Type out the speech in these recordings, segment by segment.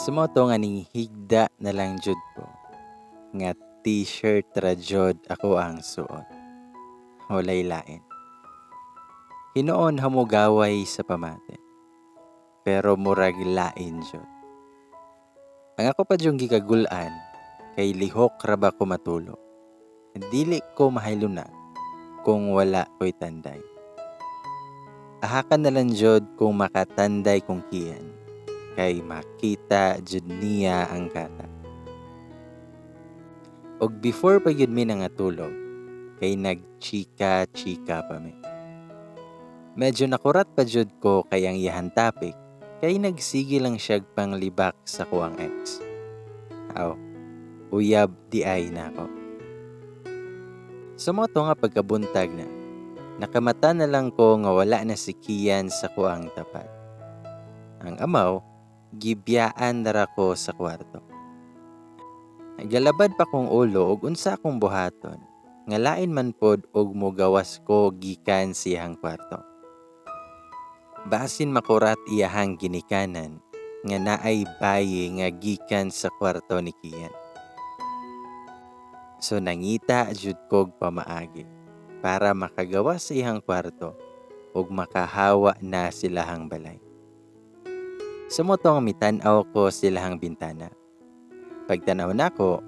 So mao to nga ning higda na lang jud ko nga t-shirt ra jud ako ang suot. Walay lain. Hinuon hamugaway sa pamati. Pero murag lain jud. Ang ako pa jung gikagul-an kay lihok ra ba ko matulog. Dili ko mahiluna kung wala ko'y tanday. Ahakan na lang jud kung makatanday kong Kian kay makita jud niya ang kata. Og before pa gyud mi nangatulog kay nagchika-chika pa mi. Medyo nakurat pa jud ko kay ang iyahang topic kay nagsige lang siyag panglibak sa kuang ex. Aw, uyab di ay nako. So mao to nga pagkabuntag na, nakamata na lang ko nga wala na si Kian sa kuang tapat. Ang amaw, gibiyaan na ra ko sa kwarto. Galabad pa kong ulo og unsa akong buhaton, nga lain man pod og mogawas ko gikan siyang kwarto. Basin makurat iyahang ginikanan nga naay bayi nga gikan sa kwarto ni Kian. So nangita jud kog pamaagi para makagawas sa iyang kwarto ug makahawa na silahang balay. So mao to nga mitan-aw ko silahang bintana. Pagtanaw nako,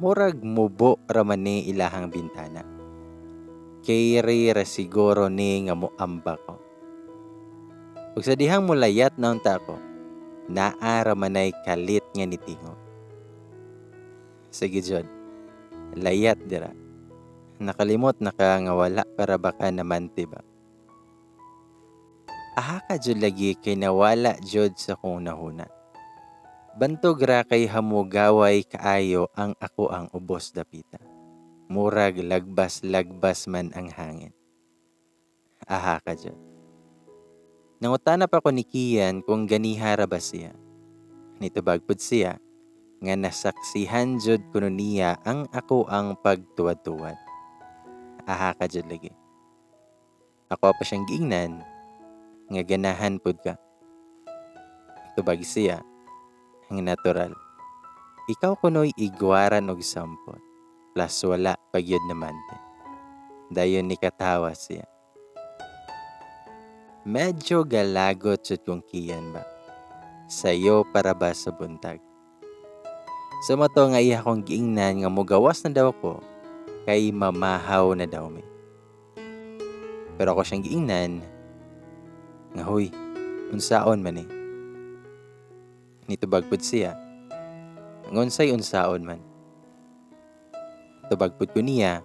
murag mubo ra man ni ilahang bintana. Keri ra siguro ni nga moamba ko. Ug sa dihang mulayat na unta ko, naa ra manay kalit nga nitingo. Sige jud, layat dira. Nakalimot na ka nga wala para baka naman, diba? Aha ka jud lagi kay nawala jud sa kong nahuna. Bantog ra kay hamugaway kaayo ang ako ang ubos dapita. Murag lagbas-lagbas man ang hangin. Aha ka jud. Nangutana pa ko ni Kian kung ganiha ra ba siya. Nitubag pud siya nga nasaksihan jud kuno niya ang ako ang pagtuwad-tuwad. Aha ka jud lagi. Ako pa siyang giingnan nga ganahan pud ka. Tubag siya ang natural. Ikaw kuno'y igwaran og sampot plus wala pa gyud naman te. Dayon ni katawa siya. Medyo galagot jud kong Kian ba. Sayo para ba sa buntag. Sa so, to nga iya kong giingnan nga mugawas na daw ko kay mamahaw na daw mi. Pero ako siyang giingnan nga huy, unsaon man eh. Nitubag pud siya. Ngunsay unsaon man. Tubag pud ko niya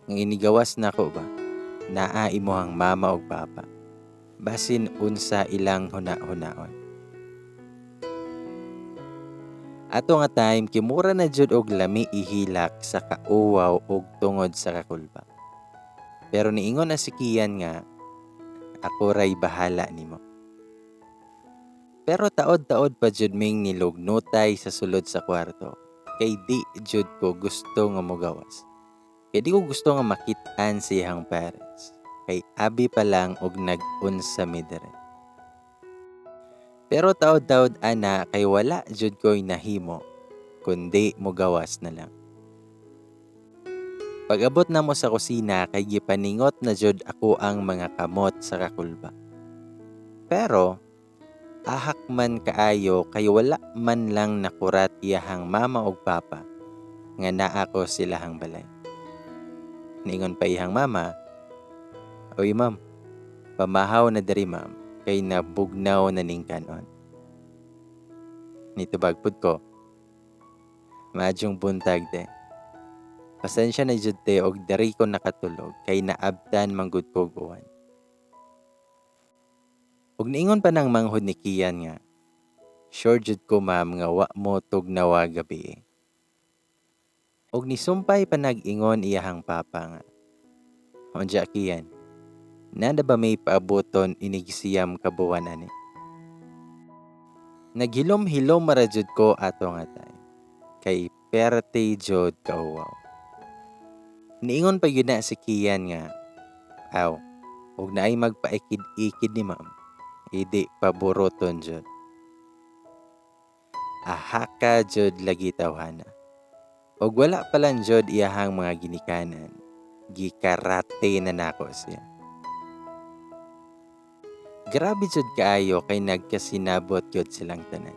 nga inigawas na ko ba naa imuhang mama ug papa. Basin unsa ilang huna-hunaon. Ato nga time kimura na jud og lami ihilak sa kauwaw og tungod sa kakulba. Pero niingon na si Kian nga ako ray bahala nimo. Pero taod-taod pa jud ming nilugnutay sa sulod sa kwarto kay di jud ko gusto nga mogawas. Kay di ko gusto nga makit-an sa iyang parents. Kay abi pa lang og nag-unsa mi dire. Pero taod-taod ana kay wala jud ko'y nahimo kundi mogawas na lang. Pag-abot namo sa kusina kay gipaningot na jud ako ang mga kamot sa kakulba. Pero ahak man kaayo kay wala man lang nakurat iyahang mama ug papa nga naa ko silahang balay. Niingon pa iyang mama, "Oy ma'am, pamahaw na diri ma'am, kay nabugnaw na ning kanon." Nitubag pud ko, "Madyong buntag de. Pasensya na jud te og diri ko nakatulog kay naabtan manggud ko uwan." Ug niingon pa nang manghod ni Kian nga, "Sure jud ko ma'am nga wa mo tugnawa gabi." Ug nisumpay pa nag-ingon iyahang papa nga, "Unja Kian, nada ba may paabuton inig 9 ka buwan ani?" Naghilom-hilom mara jud ko ato nga time kay perte jud kauwaw. Niingon pa gyud na si Kian nga, "Aw, ug naay magpaikid-ikid ni ma'am, idi paburoton jud." Ahaka jud lagi tawhana. Og wala pa lang jud iyahang mga ginikanan, gikarate na nako siya. Grabe jud kaayo kay nagkasinabot jud silang tanan.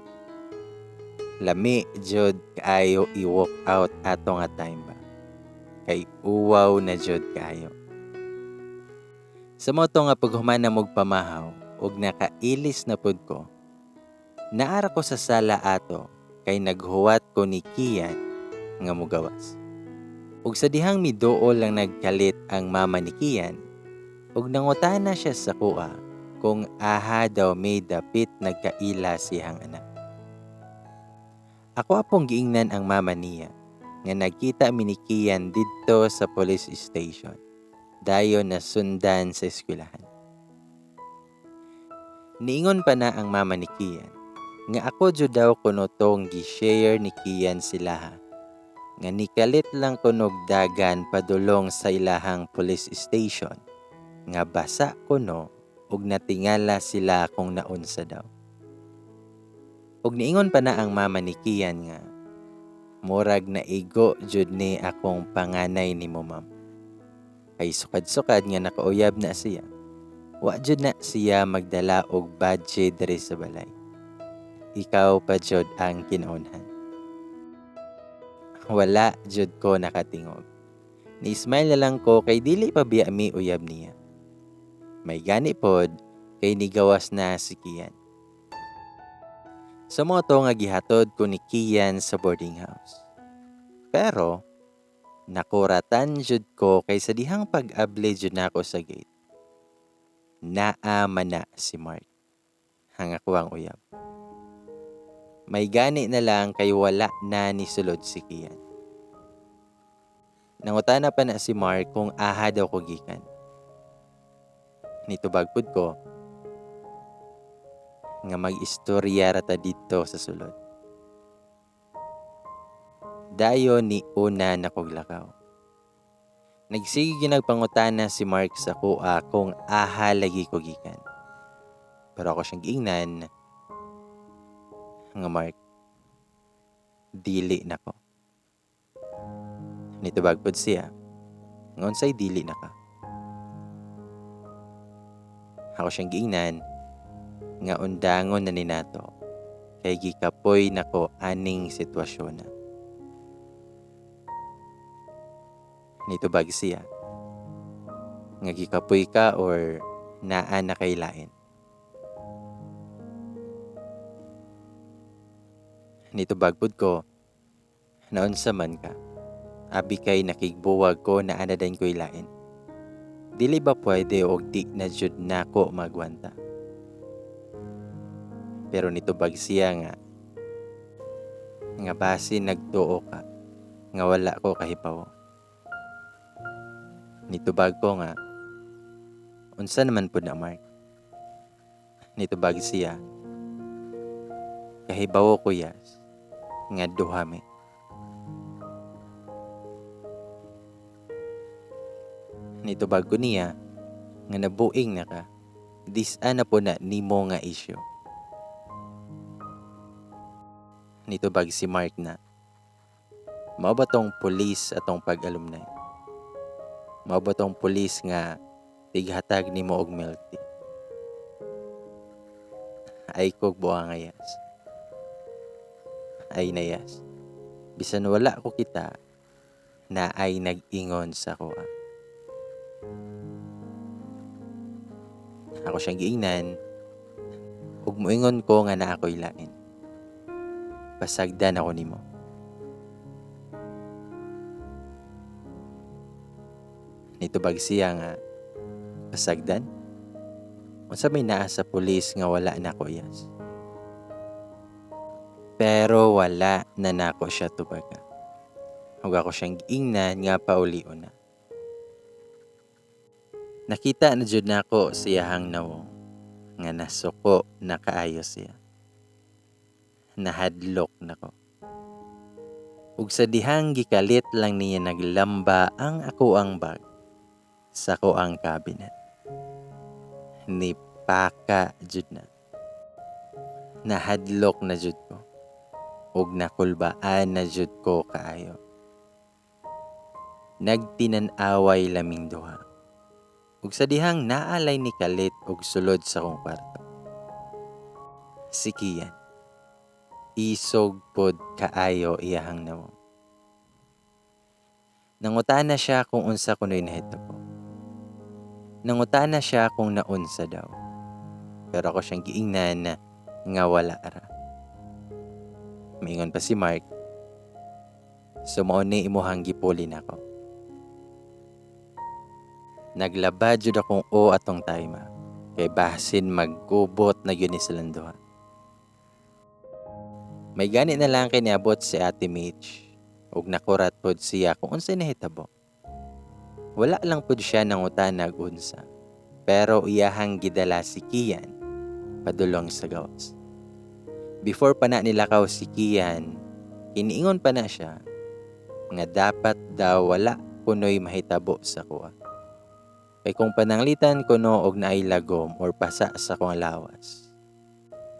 Lami jud kaayo i-walk out ato nga time ba. Kay uwaw na jud kaayo. Sa mao to nga paghuman na mog pamahaw og nakailis na pud ko, naara ko sa sala ato kay naghuwat ko ni Kian nga mugawas. Ug sa dihang miduol lang nagkalit ang mama ni Kian, ug nangutana siya sa kuha kung aha daw may dapit nagkaila siyang anak. Ako apong giingnan ang mama niya nga nagkita mi ni Kian didto sa police station, dayon nasundan sa eskwelahan. Niingon pa na ang mama ni Kian nga ako jud daw kuno tong gi-share ni Kian silaha, nga nikalit lang kunog dagan padulong sa ilahang police station, nga basa kuno ug natingala sila kung naunsa daw. Ug niingon pa na ang mama ni Kian nga murag naigo jud ni akong panganay nimo, ma'am. Kay sukad-sukad nga nakauyab na siya, wa jud na siya magdala og budget diri sa balay. Ikaw pa jud ang kinaunhan. Wala jud ko nakatingog. Ni-smile na lang ko kay dili pa biya mi uyab niya. May gani pod kay nigawas na si Kian. Sa mao to nga gihatod ko ni Kian sa boarding house. Pero nakuratan jud ko kay sa dihang pag-abli jud nako sa gate. Naa man na si Mark. Ang ako ang uyab. May gani na lang kay wala na ni sulod si Kian. Nangutana pa na si Mark kung aha daw ko gikan. Nitubag pud ko nga mag-istorya ra ta didto sa sulod. Dayon ni una na kog lakaw. Nagsige ginagpangutana si Mark sa kuha kung aha lagi ko gikan. Pero ako siyang giingnan nga Mark, dili na ko. Nitubag pod siya, nga unsay dili na ka. Ako siyang giingnan nga undangon na ni nato kay gikapoy nako aning sitwasyon na. Nitubag siya nga gikapoy ka or naa na kay lain. Nitubag pud ko naunsa man ka, abi kay nakigbuwag ko na anadan ko'y lain. Dili ba pwede og di na jud nako magwanta? Pero nitubag siya nga base nagtuo ka nga wala ko kahibawo. Nitubag ko nga unsa naman pud na, Mark? Nitubag siya, kahibawo ko yas nga duha mi. Nitubag ko niya nga nabuing na ka, dis-a na po na nimo nga issue. Nitubag si Mark na, mao ba tong pulis atong pag-alumni? Mao ba tong pulis nga tighatag nimo og milk tea? Ay kog buha nga yas. Ay na yas. Bisan wala ko kita, na ay nag-ingon sa kuha. Ako siyang giingnan, ug moingon ko nga naa ko'y lain. Pasagdan ako nimo. Nitubag siya nga, pasagdan? Unsa may naa sa pulis nga wala na ko iyas? Pero wala na nako siya tubaga. Ug ako siyang giingnan nga paulion na. Nakita na jud nako siyahang nawong nga nasuko na kaayo siya. Nahadlok nako. Ug sa dihang gikalit lang niya naglamba ang ako ang bag sa ko ang cabinet. Nipaka jud na. Nahadlok na jud ko. Ug nakulbaan na jud ko kaayo. Nagtinan-away laming duha. Ug sa dihang naalay ni kalit og sulod sa akong kwarto. Si Kian. Isog pod kaayo iyahang nawong. Nangutana siya kung unsa kuno'y nahitabo. Nangutana siya kung naunsa daw. Pero ako siyang giingnan nga wala ra. Miingon pa si Mark, "So mao ni imuhang gipuli nako." Naglabad jud akong o atong time kay basin maggubot na gyud ni silang duha. May gani na lang kay niabot si Ate Mitch ug nakurat pod siya kung unsay nahitabo. Wala lang pod siya nangutanag unsa, pero iyahang gidala si Kian padulong sa gawas. Before pa na nilakaw si Kian, kiniingon pa na siya nga dapat daw wala kuno'y mahitabo sa kuha. Kay kung pananglitan kuno og naay lagom or pasa sa akong lawas,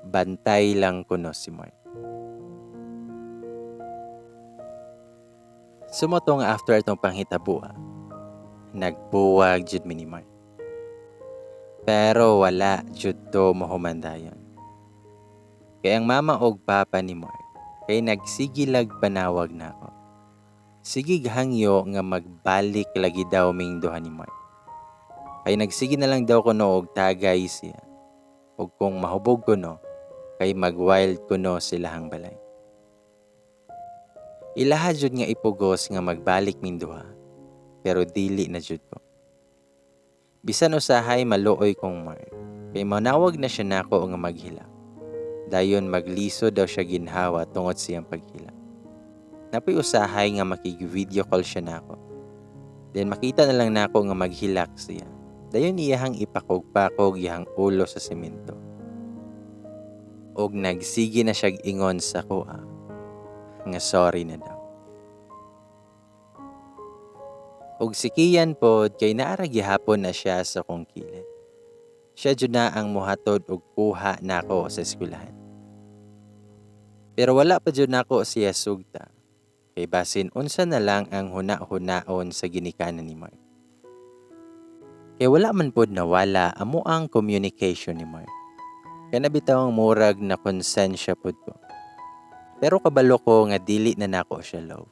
bantay lang kuno si Mark. Sumoto nga after atong panghitabuha, nagbuwag jud mi ni Mark. Pero wala jud to mahumandayon. Kay ang mama og papa ni Mark kay nagsigilag panawag nako. Sige hangyo nga magbalik lagi daw ming duha ni Mark. Kay nagsige na lang daw kuno og tagay siya. Og kung mahubog kuno, kay mag-wild kuno silahang balay. Ilaha jud nga ipugos nga magbalik ming duha, pero dili na jud ko. Bisan usahay maluoy kong Mark, kay manawag na siya nako nga maghilak. Dayon magliso daw siya ginhawa tungod siyang paghilak. Napoy usahay nga makig-video call siya nako. Then makita na lang nako nga maghilak siya. Dayon iyahang ipakog-pakog iyahang ulo sa semento. Og nagsige na siyag ingon sa kuha nga sorry na daw. Og si Kian pod kay naara gihapon na siya sa akong kilid. Siya jud na ang mohatod og kuha nako sa eskwelahan. Pero wala pa jud nako siya sugta. Kay basin unsa na lang ang huna-hunaon sa ginikanan ni Mark. Kay wala man pod nawala amo ang communication ni Mark. Kana bitaw ang murag na konsensya pod ko. Pero kabalo ko nga dili na nako siya love.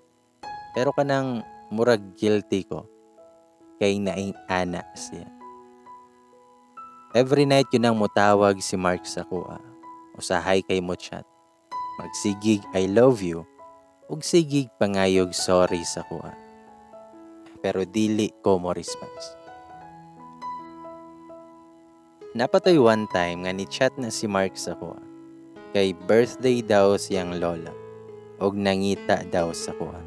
Pero kanang murag guilty ko kay naing ana siya. Every night yun ang mutawag si Mark sa kuha. Usahay kay mo chat. Magsigig I love you ug sigig pangayog sorry sa kuha. Pero dili ko mo response. Napatoy one time nga ni-chat na si Mark sa kuha. Kay birthday daw siyang lola ug nangita daw sa kuha.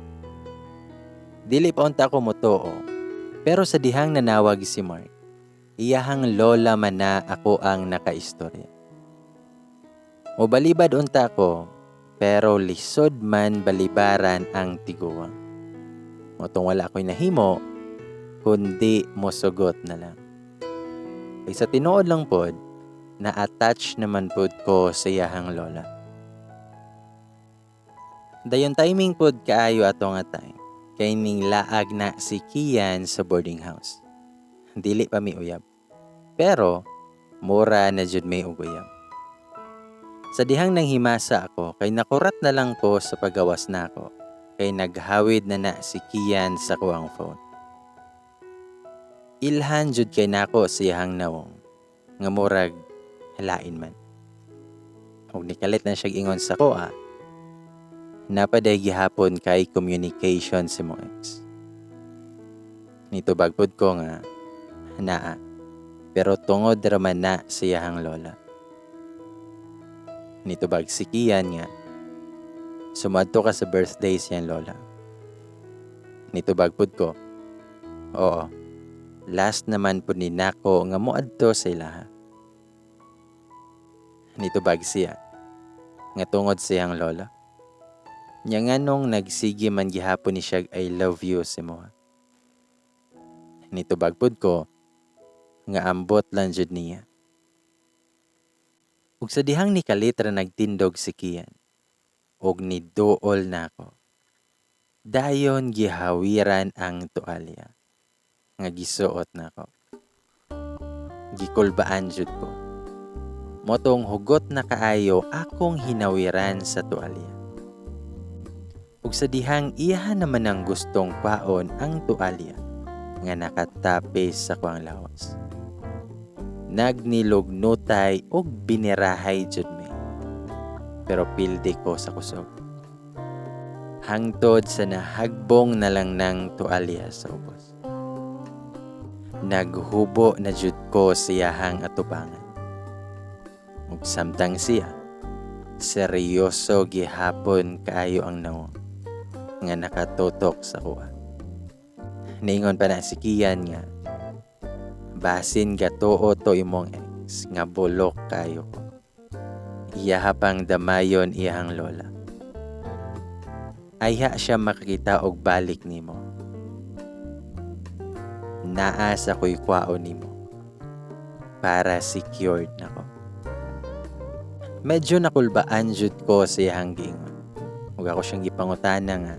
Dili pa unta ko motuo, pero sa dihang nanawag si Mark, iyahang lola man na ako ang nakaistorya. Mobalibad unta ko, pero lisod man balibaran ang tiguang. Motong wala ko'y nahimo, kundi mosugot na lang. Kay sa tinuod lang pod, na-attach naman pod ko sa iyahang lola. Dayon timing pod kaayo ato nga time, kay ning laag na si Kian sa boarding house. Dili pa mi uyab. Pero mura na jud may og uyab. Sa dihang nanghimasa ako, kay nakurat na lang ko sa pagawas nako, kay naghawid na na si Kian sa kuang phone. Ilhan jud kay nako sa iyahang nawong, nga murag halain man. Ug nikalit na siya ingon sa kuha, napaday gihapon kay communication si mo ex. Nitubag pod ko nga naa, pero tungod raman na sa iyahang lola. Nitubag si Kian nga sumadto ka sa birthday siyang lola. Nitubag pod ko, oo, last naman pod ni nako nga moadto sa ilaha. Nitubag siya nga tungod sa iyang lola. Nya nganong nagsige man gihapon ni siya I love you sa moha. Nitubag pod ko nga ambot lang jud niya. Ug sa dihang ni kalitra nagtindog si Kian. Og niduol nako. Dayon gihawiran ang tualya nga gisuot nako. Gikulbaan jud ko. Motong hugot na kaayo akong hinawiran sa tualya. Ug sa dihang iyahan naman ang gustong kwaon ang tualya nga nakatapis sa kuang lawas. Nagnilugnutay og binirahay jud mi. Pero pildi ko sa kusog. Hangtod sa nahagbong na lang ng tualya sa ubos. Naghubo na jud ko siyahang atubangan. Ug samtang siya, seryoso gihapon kaayo ang nawong nga nakatutok sa kuha. Niingon pa na si Kian nga, basin gatuo to imong ex nga bulok kayo ko. Iyaha pang damayon iyahang lola. Ayha siya makakita og balik nimo. Naa sa ko'y kwaon nimo. Para secured nako. Medyo nakulbaan jud ko sa iyahang giingon. Ug ako siyang gipangutana nga,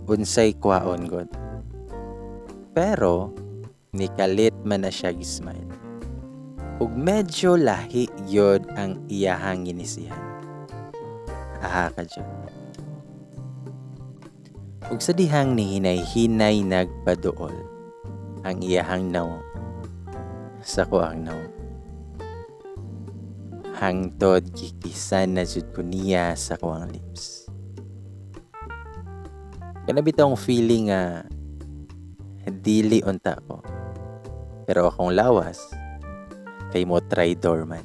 unsay kwaon god? Pero nikalit man na siya gi-smile. Ug medyo lahi gyud ang iyahang ginisihan. Aha ka jud. Ug sa dihang nihinay-hinay nagpaduol ang iyahang nawong sa kuang nawong. Hangtod gikisan na jud ko niya sa kuang lips. Kana bitong feeling nga dili unta ko. Pero akong lawas kay mo traidor man.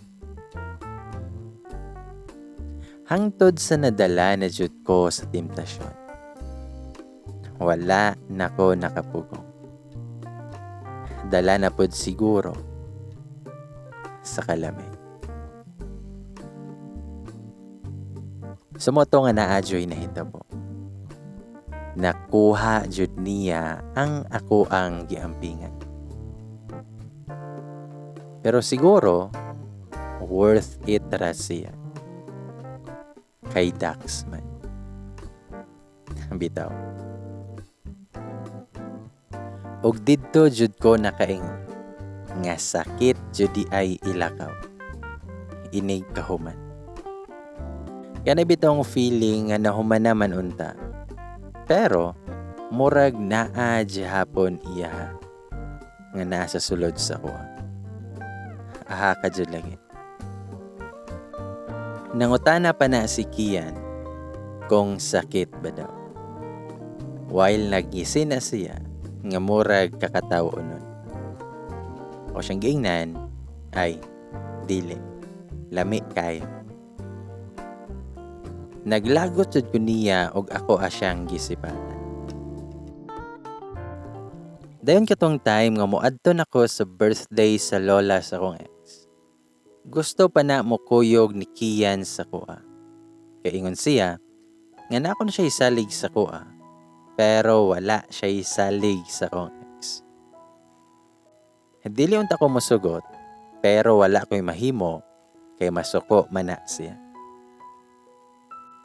Hangtod sa nadala na jud ko sa temptasyon. Wala na ko nakapugong. Dala na pod siguro sa kalami. Sumoto nga naa joy nahitabo. Nakuha jud niya ang ako ang giampingan. Pero siguro, worth it ra siya. Kay Dax man. Bitaw. Og didto jud ko nakaingon nga sakit jud di ay ilakaw. Inig kahuman. Kanay bitong feeling nga nahuman naman unta. Pero murag naa gihapon iya nga naa sa sulod sa kuha. Aha ka jud lagi. Nangutana pa na si Kian kung sakit ba daw. While nagngisi na siya nga murag kakatawo nun. O siyang giingnan ay dili lami kayo. Naglagot jud ko niya og ako asyang gisipatan. Dayon katong time nga moadto nako sa birthday sa lola sa akong ex. Gusto pa na mokuyog ni Kian sa kuha. Kaingon siya nga na ako na siya isalig sa kuha, pero wala siya isalig sa akong ex. Dili unta ko mosugot, pero wala ko'y mahimo kay masuko man na siya.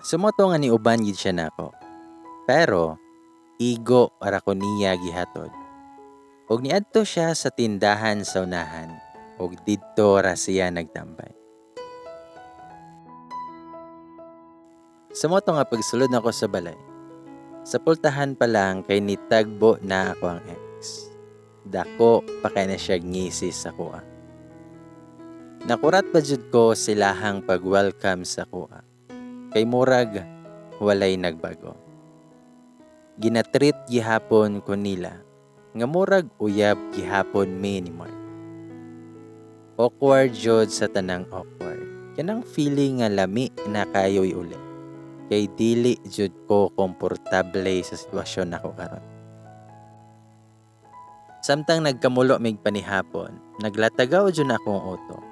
Sumoto nga niuban gid siya nako. Pero igo ra ko niya gihatod. Og niadto siya sa tindahan sa unahan og didto ra siya nagtambay. Sumoto nga pagsulod nako sa balay. Sa pultahan pa lang kay nitagbo na ako ang ex. Dako pa kay na siya ngisi sa kuha. Nakurat pa jud ko silahang pag-welcome sa kuha. Kay murag walay nagbago. Ginatreat gihapon ko nila nga murag uyab gihapon mi ni Mark. Awkward jud sa tanang awkward. Kanang feeling nga lami na kayo'y uli. Kay dili jud ko komportable sa sitwasyon nako karon. Samtang nagkamulo mig panihapon, naglatagaw jud akong auto.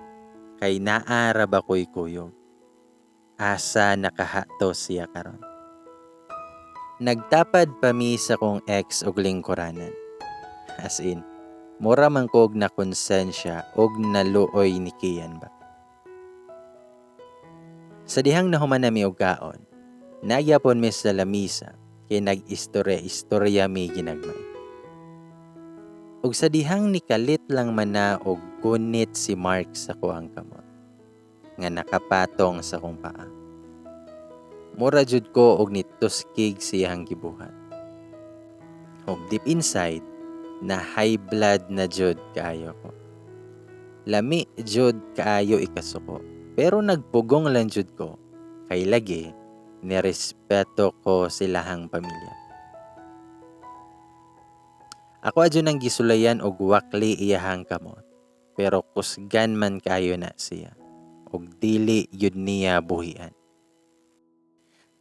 Kay naa ra ba ko'y kuyog. Asa nakahato siya karon. Nagtapad pa mi sa kong ex og lingkuranan. As in, mura man kog na konsensya og naluoy ni Kian ba. Sa dihang nahuman nami og kaon, nagyapon mi sa lamisa kay nag-istorya-istorya mi ginagmay. Ug sa dihang nikalit lang man na og gunit si Mark sa kuang kamot nga nakapatong sa kong paa. Mura jud ko og nituskig siyang gibuhat. Og deep inside, na high blood na jud kaayo ko. Lami jud kaayo ikasuko, pero nagpugong lang jud ko kay lagi nirespeto ko silahang pamilya. Ako adyo nang gisulayan og wakli iyahang kamot, pero kusgan man kaayo na siya og dili yun niya buhian.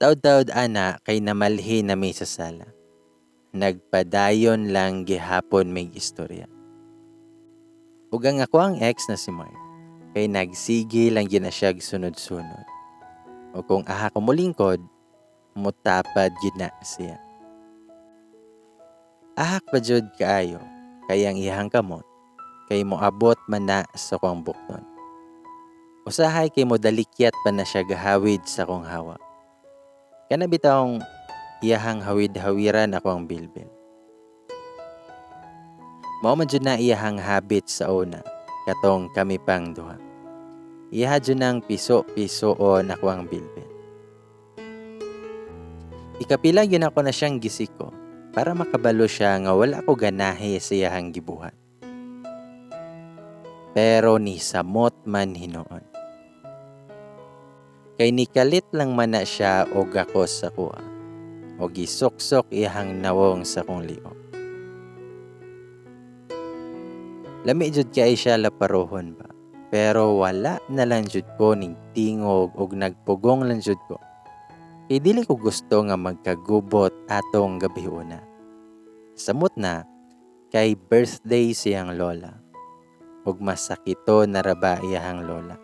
Taud-taud ana kay namalhi na mi sa sala. Nagpadayon lang gihapon mig istorya. Ug ang ako ang ex na si Mark kay nagsige lang gyud na siya sunod-sunod. O kung aha ko molingkod, mutapad gyud na siya. Ahak pa jud kaayo kay ang iyahang kamot kay moabot man na sa akong bukton. Usahay kay modalikyat pa na siya gahawid sa akong hawa. Kana bitawng iyahang hawid-hawiran ako ang bilbil. Mao man jud na iyahang habit sa una katong kami pang duha. Iyaha jud nang piso-pisoon ako ang bilbil. Ikapila gyud ako na siyang gisiko para makabalo siya nga wala ko ganahe sa iyahang gibuhat. Pero ni samot man hinuon. Kay nikalit lang man na siya og ako sa kuha. O gisuksok iyahang nawong sa kong liog. Lami jud kay siya laparohon ba. Pero wala na lang jud ko ning tingog og nagpugong lang jud ko. Kay dili ko gusto nga magkagubot atong gabiuna. Samot na kay birthday siyang lola. Ug masakito na ra ba iyahang lola.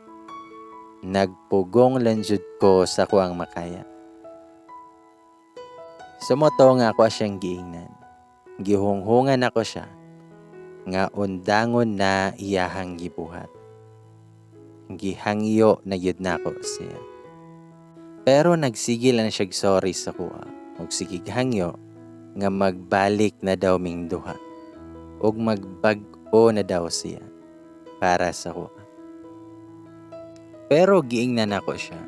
Nagpugong lang jud ko sa kuang makaya. Sumoto nga ako siyang giingnan. Gihunghungan ako siya nga undangon na iyahang gibuhat. Gihangyo na gyud nako siya. Pero nagsige lang siya sorry sa kuha. Ug sige hangyo nga magbalik na daw ming duha. Ug magbag-o na daw siya para sa kuha. Pero giingnan nako siya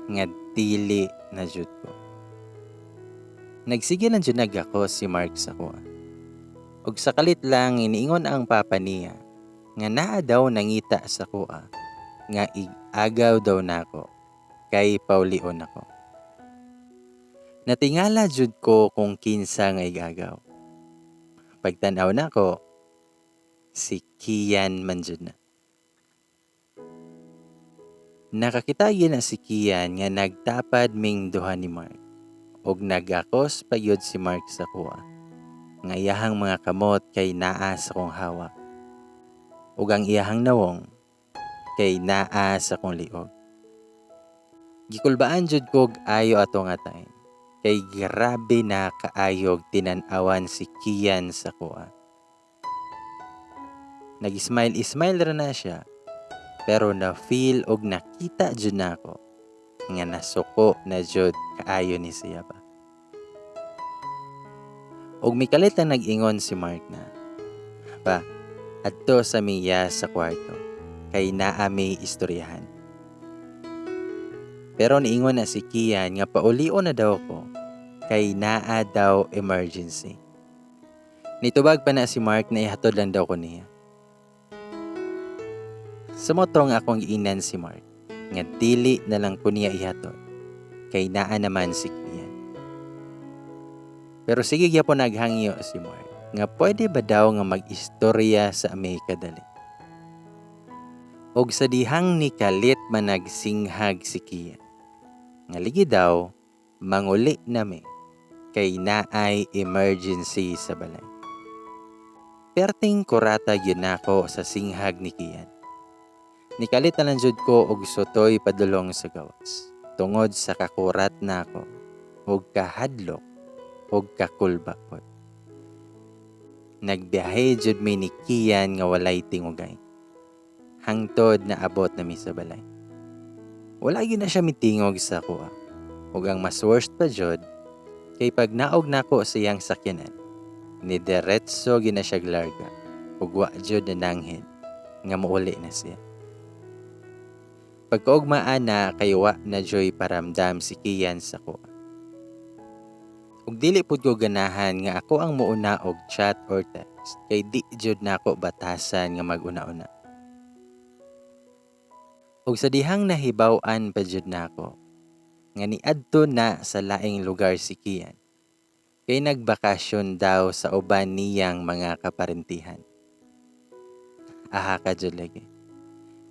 nga dili na jud ko. Nagsige lang jud nagako si Mark sa kuha. Ug sa kalit lang iniingon ang papa niya nga naa daw nangita sa kuha nga ig-agaw daw nako kay paulion ako. Natingala jud ko kung kinsa nga igagaw. Pagtan-aw nako, si Kian man jud na. Nakakita gyud na si Kian nga nagtapad ming duha ni Mark ug nagakos pa gyud si Mark sa kuha. Nga iyahang mga kamot kay naa sa kong hawak ug ang iyahang nawong kay naa sa kong liog. Gikulbaan jud kog ayo ato nga time kay grabe na kaayog tinan-awan si Kian sa kuha. Nag-smile-smile ra na siya pero na-feel og nakita jud nako nga nasuko na jud kaayo ni siya ba. Og mikalit ang nag-ingon si Mark na, "Ba, adto sa miya sa kwarto kay naa may istoryahan." Pero niingon na si Kian nga paulio na daw ko kay naa daw emergency. Nitubag pa na si Mark na ihatod lang daw ko niya. Sumotong akong giinan si Mark nga dili na lang ko niya ihatod kay naa naman si Kian. Pero sige gyapon naghangyo si Mark nga pwede ba daw nga mag-istorya sa amay kadali. Og sa dihang ni kalit man nagsinghag si Kian nga ligi daw manguli nami kay naay emergency sa balay. Perting kurata gyud nako sa singhag ni Kian. Nikalit na lang jud ko og sutoy padulong sa gawas tungod sa kakurat nako og kahadlok og kakulba pod. Nagbiyahe jud mi ni Kian nga walay tingugay. Hangtod na abot nami sa balay. Wala gyud na siya mitingog sa akoa. Ug ang mas worst pa jud, kay pag naog nako sa iyang sakyanan, ni diretso gyud na siya larga ug wa jud nananghid nga muuli na siya. Pagkaugma ana kay wa na joy paramdam si Kian sa akoa. Ug dili pud ko ganahan nga ako ang muuna og chat or text kay di jud nako batasan nga maguna-una. Ug sa dihang nahibaw-an pa jud nako nga niadto na sa laing lugar si Kian kay nagbakasyon daw sa uban niyang mga kaparentihan. Aha ka jud lagi.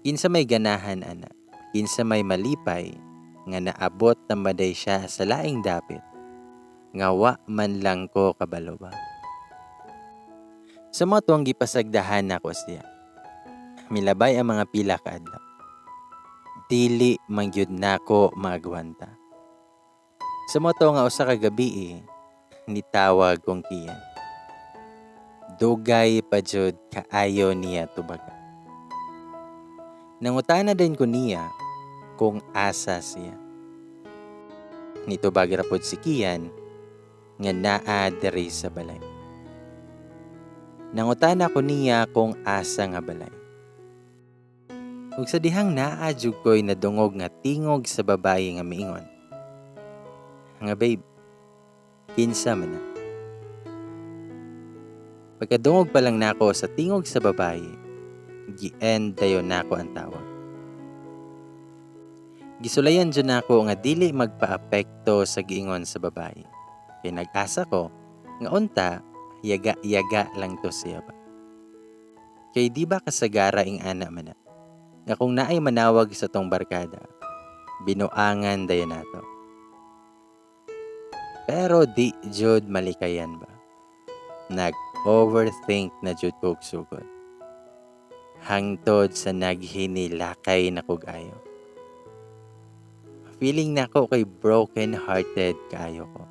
Kinsa may ganahan ana, kinsa may malipay nga naabot na maday siya sa laing dapit nga wa man lang ko kabalo ba. Sa mao tong gipasagdahan nako siya. Milabay ang mga pila ka adlaw. Dili man gyud nako maagwanta. Sa mao to nga usa ka gabi, nitawag kong Kian. Dugay pa jud kaayo niya tubaga. Nangutana din ko niya kung asa siya. Nitubag ra pod si Kian nga naa diri sa balay. Nangutana ko niya kung asa nga balay. Ug sa dihang naa jud ko'y nadungog nga tingog sa babaye nga miingon nga, "Babe, kinsa man na?" Pagkadungog pa lang nako sa tingog sa babaye, gi-end dayon nako ang tawag. Gisulayan jud nako nga dili magpaapekto sa giingon sa babaye. Kay nag-asa ko nga unta yaga-yaga lang to siya ba. Kay di ba kasagara ing ana man na, nga kung naay manawag sa tong barkada, binuangan dayon nato. Pero di jud malikayan ba. Nag-overthink na jud kog sugod. Hangtod sa naghinilakay na kog ayo. Feeling nako kay broken hearted kaayo ko.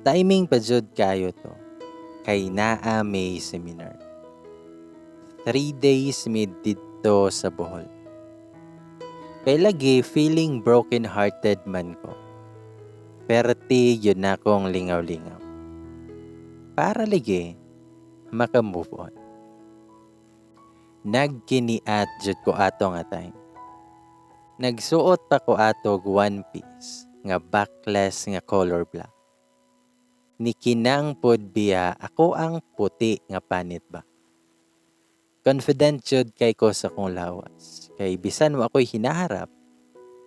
Timing pa jud kaayo to kay naa may seminar. 3 days mi didto sa Bohol. Kay lagi feeling broken hearted man ko. Perti yun na akong lingaw-lingaw. Para lagi maka-move on. Nagkiniat jud ko ato nga time. Nagsuot pa ko atog one piece nga backless nga color black. Nikinang pod biya ako ang puti nga panit ba. Confident jud kay ko sa kong lawas. Kay bisan wa ako'y hinaharap,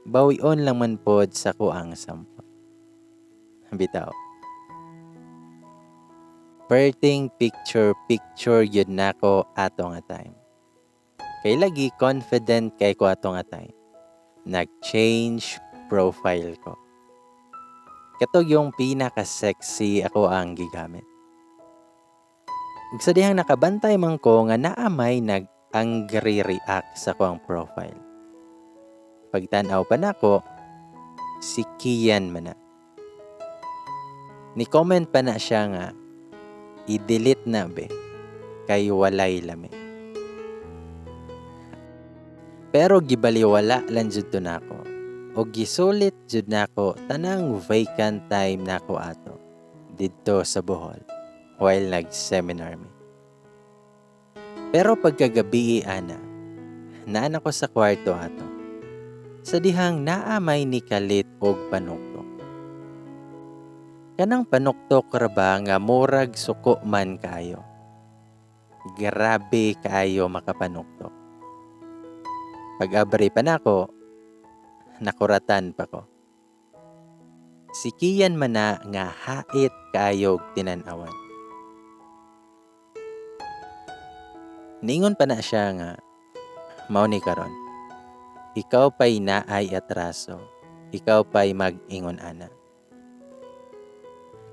bawion lang man pod sa ko ang sampa. Bitaw. Perting picture picture yun nako ato nga time. Kay lagi confident kay ko ato nga time. Nag-change profile ko. Katog yung pinaka-sexy ako ang gigamit. Ug sa dihang nakabantay man ko nga naa may nag-angry react sa ko ang profile. Pagtan-aw pa nako, si Kian man na. Ni-comment pa na siya nga, i-delete na be, kay walay lami. Pero gibaliwala lang jud to nako. O gisulit jud nako tanang vacant time nako ato didto sa Bohol while nag-seminar mi. Pero pagkagabi ana, naan ako sa kwarto ato. Sa dihang naa may nikalit og panuktok. Kanang panuktok ra ba nga murag suko man kaayo. Grabe kaayo makapanuktok. Pag-abri pa nako, nakuratan pa ko. Si Kian man na nga hait kaayog tinan-awan. Ningon pa na siya nga, mao ni karon. Ikaw pa'y naay atraso, ikaw pa'y mag-ingon ana.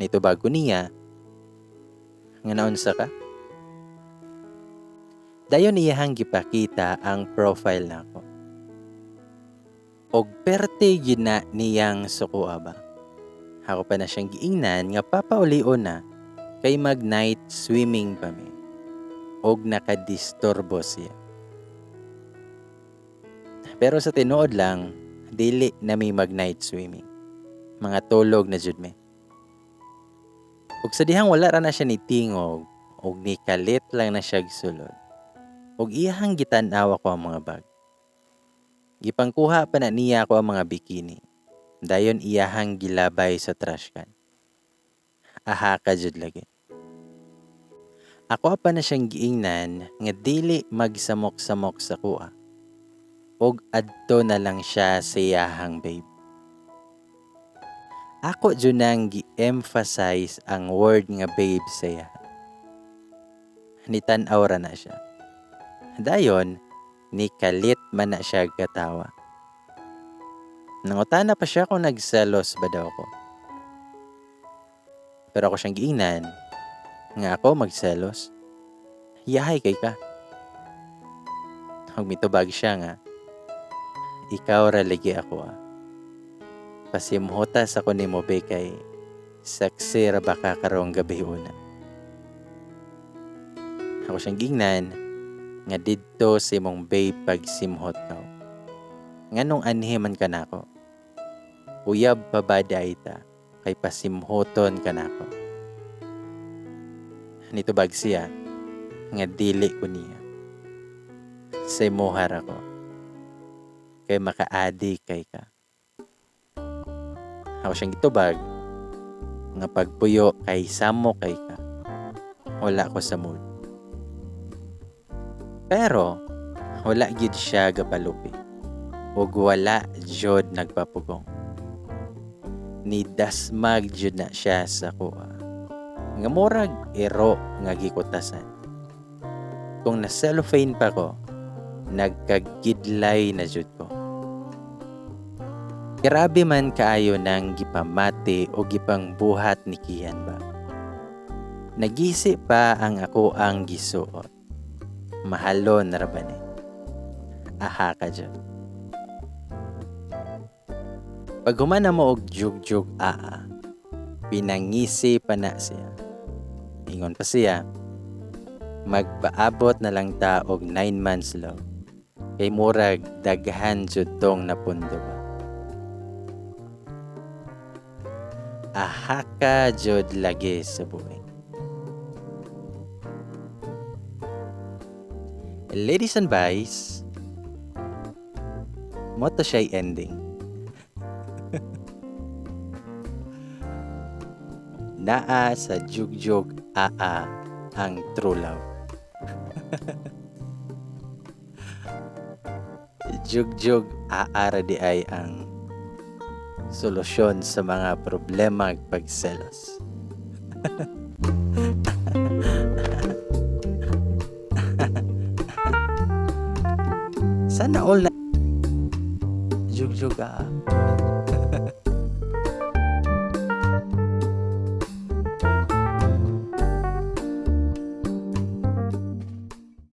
Nitubag ko niya, nga naunsa ka? Dayon iyahang gipakita ang profile nako. Og perte gyud na niyang sukoa ba. Ako pa na siyang giingnan nga papaulion na kay mag night swimming pa mi. Og nakadisturbo siya. Pero sa tinuod lang, dili na mi mag night swimming. Mga tulog na jud mi. Ug sa dihang wala ra na siya ni tingog ug nikalit lang na siya sulod. Ug iyahang gitan-aw ako ang mga bag. Gipangkuha pa na niya ako ang mga bikini. Dayon iyahang gilabay sa trash can. Aha ka jud lagi. Ako pa na siyang giingnan nga dili magsamok-samok sa kuha. Og adto na lang siya sa iyahang babe. Ako jud nang gi-emphasize ang word nga babe sa iya. Nitan-aw ra na siya. Dayon, nikalit man na siya katawa. Nangutana pa siya kung nagselos ba daw ko. Pero ako siyang giingnan nga ako magselos. Yahay kay ka. Ug mitubag siya nga, ikaw ra lagi ako ah. Pasimhutas ako nimo be kay sexy ra ba ka karong gabi una. Ako siyang giingnan nga didto sa imong babe pagsimhot ka. Nganong anhi man ka nako? Uyab pa ba ta kay pasimhoton ka nako? Nitubag siya nga dili ko niya. Sa imuha ra ko. Kay makaadi kay ka. Ako siyang gitubag nga pagpuyo kay samo kay ka. Wala ko sa mood. Pero wala gid siya gapalupi. Ug wala jud nagpapugong. Ni dasmag jud na siya sa kuha. Nga murag ero nga gikutasan. Kung na cellophane pa ko, nagkagidlay na jud ko. Grabe man kaayo nang gipamati o gipangbuhat ni Kian ba. Nagisi pa ang ako ang gisuot. Mahalon na ra ba ni? Aha ka dyan. Pag humana mo og jugjug aa, pinangisi pa na siya. Ingon pa siya, magpaabot na lang ta og 9 months love. Kay murag daghan jud tong napundo ba. Aha ka jud lagi sa buhay. Ladies and boys, mo to siya'y ending. Naa sa jugjug aa ang true love. Jugjug aa ra di ay ang solusyon sa mga problema pagselos. Sana all na jugjug aa.